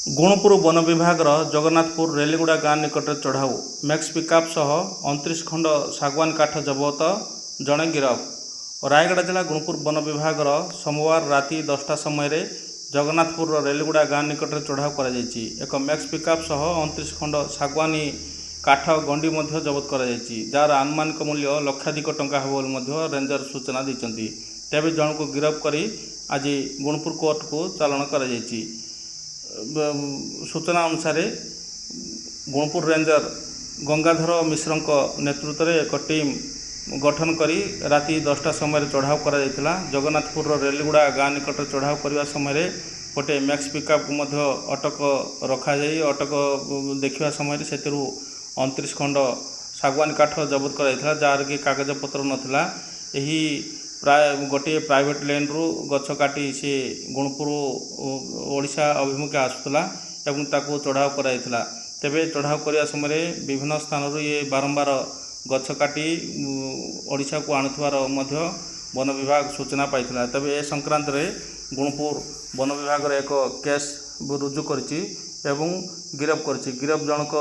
ଗୁଣପୁର ବନ ବିଭାଗର ଜଗନ୍ନାଥପୁର ରେଲିଗୁଡ଼ା ଗାଁ ନିକଟରେ ଚଢ଼ାଉ। ମ୍ୟାକ୍ସ ପିକଅପ୍ ସହ 29 ଖଣ୍ଡ ଶାଗୁଆନ କାଠ ଜବତ, ଜଣେ ଗିରଫ। ରାୟଗଡ଼ା ଜିଲ୍ଲା ଗୁଣପୁର ବନ ବିଭାଗର ସୋମବାର ରାତି 10ଟା ସମୟରେ ଜଗନ୍ନାଥପୁରର ରେଲିଗୁଡ଼ା ଗାଁ ନିକଟରେ ଚଢ଼ାଉ କରାଯାଇଛି। ଏକ ମ୍ୟାକ୍ସ ପିକଅପ୍ ସହ 29 ଖଣ୍ଡ ଶାଗୁଆନୀ କାଠ ଗଣ୍ଡି ମଧ୍ୟ ଜବତ କରାଯାଇଛି, ଯାହାର ଆନୁମାନିକ ମୂଲ୍ୟ ଲକ୍ଷାଧିକ ଟଙ୍କା ହେବ ବୋଲି ମଧ୍ୟ ରେଞ୍ଜର ସୂଚନା ଦେଇଛନ୍ତି। ତେବେ ଜଣକୁ ଗିରଫ କରି ଆଜି ଗୁଣପୁର କୋର୍ଟକୁ ଚାଲାଣ କରାଯାଇଛି। ସୂଚନା ଅନୁସାରେ, ଗୁଣପୁର ରେଞ୍ଜର ଗଙ୍ଗାଧର ମିଶ୍ରଙ୍କ ନେତୃତ୍ୱରେ ଏକ ଟିମ୍ ଗଠନ କରି ରାତି 10ଟା ସମୟରେ ଚଢ଼ାଉ କରାଯାଇଥିଲା। ଜଗନ୍ନାଥପୁରର ରେଲିଗୁଡ଼ା ଗାଁ ନିକଟରେ ଚଢ଼ାଉ କରିବା ସମୟରେ ଗୋଟିଏ ମ୍ୟାକ୍ସ ପିକଅପ୍କୁ ମଧ୍ୟ ଅଟକ ରଖାଯାଇ ଅଟକ ଦେଖିବା ସମୟରେ ସେଥିରୁ 29 ଖଣ୍ଡ ଶାଗୁଆନ କାଠ ଜବତ କରାଯାଇଥିଲା, ଯାହାର କି କାଗଜପତ୍ର ନଥିଲା। ଏହି ପ୍ରାୟ ଗୋଟିଏ ପ୍ରାଇଭେଟ୍ ଲ୍ୟାଣ୍ଡରୁ ଗଛ କାଟି ସେ ଗୁଣପୁର ଓଡ଼ିଶା ଅଭିମୁଖେ ଆସୁଥିଲା ଏବଂ ତାକୁ ଚଢ଼ାଉ କରାଯାଇଥିଲା। ତେବେ ଚଢ଼ାଉ କରିବା ସମୟରେ ବିଭିନ୍ନ ସ୍ଥାନରୁ ଇଏ ବାରମ୍ବାର ଗଛ କାଟି ଓଡ଼ିଶାକୁ ଆଣୁଥିବାର ମଧ୍ୟ ବନ ବିଭାଗ ସୂଚନା ପାଇଥିଲା। ତେବେ ଏ ସଂକ୍ରାନ୍ତରେ ଗୁଣପୁର ବନ ବିଭାଗର ଏକ କେସ୍ ରୁଜୁ କରିଛି ଏବଂ ଗିରଫ କରିଛି। ଗିରଫ ଜଣକ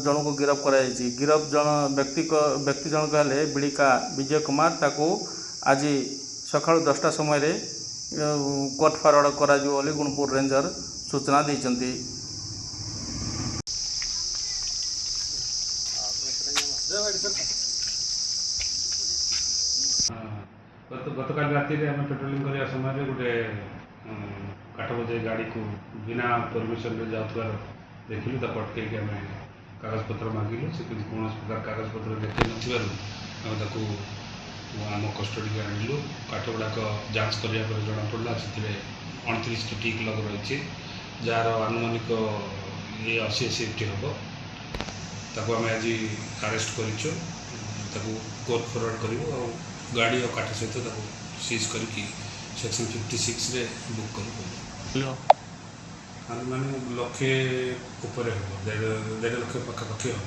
ଜଣକୁ ଗିରଫ କରାଯାଇଛି। ଗିରଫ ଜଣ ବ୍ୟକ୍ତିକ ବ୍ୟକ୍ତି ଜଣକ ହେଲେ ବିଳିକା ବିଜୟ କୁମାର। ତାକୁ ଆଜି ସକାଳୁ 10ଟା ସମୟରେ କୋର୍ଟ ଫରୱାର୍ଡ଼ କରାଯିବ ବୋଲି ଗୁଣପୁର ରେଞ୍ଜର ସୂଚନା ଦେଇଛନ୍ତି। ଗତକାଲି ରାତିରେ ଆମେ ପେଟ୍ରୋଲିଂ କରିବା ସମୟରେ ଗୋଟେ କାଠ ବୋଝେଇ ଗାଡ଼ିକୁ ବିନା ପରମିସନରେ ଯାଉଥିବାର ଦେଖିଲୁ। ତାକୁ ଅଟକେଇକି ଆମେ କାଗଜପତ୍ର ମାଗିଲୁ। ସେ କିଛି କୌଣସି ପ୍ରକାର କାଗଜପତ୍ର ଦେଖାଇ ନଥିବାରୁ ଆମେ ତାକୁ ଆମ କଷ୍ଟଡ଼ିକି ଆଣିଲୁ। କାଠ ଗୁଡ଼ାକ ଯାଞ୍ଚ କରିବା ପରେ ଜଣାପଡ଼ିଲା, ସେଥିରେ 29ଟି ଟିକ୍ ଲଗ୍ ରହିଛି, ଯାହାର ଆନୁମାନିକ ଇଏ 80 ଏଫ୍ ହେବ। ତାକୁ ଆମେ ଆଜି ଆରେଷ୍ଟ କରିଛୁ। ତାକୁ କୋର୍ଟ ଫରୱାର୍ଡ଼ କରିବୁ ଆଉ ଗାଡ଼ି ଆଉ କାଠ ସହିତ ତାକୁ ସିଜ୍ କରିକି ସେକ୍ସନ୍ 56ରେ ବୁକ୍ କରିବୁ। ମାନେ ଲକ୍ଷେ ଉପରେ ହେବ, 1.5 ଲକ୍ଷ ପାଖାପାଖି ହେବ।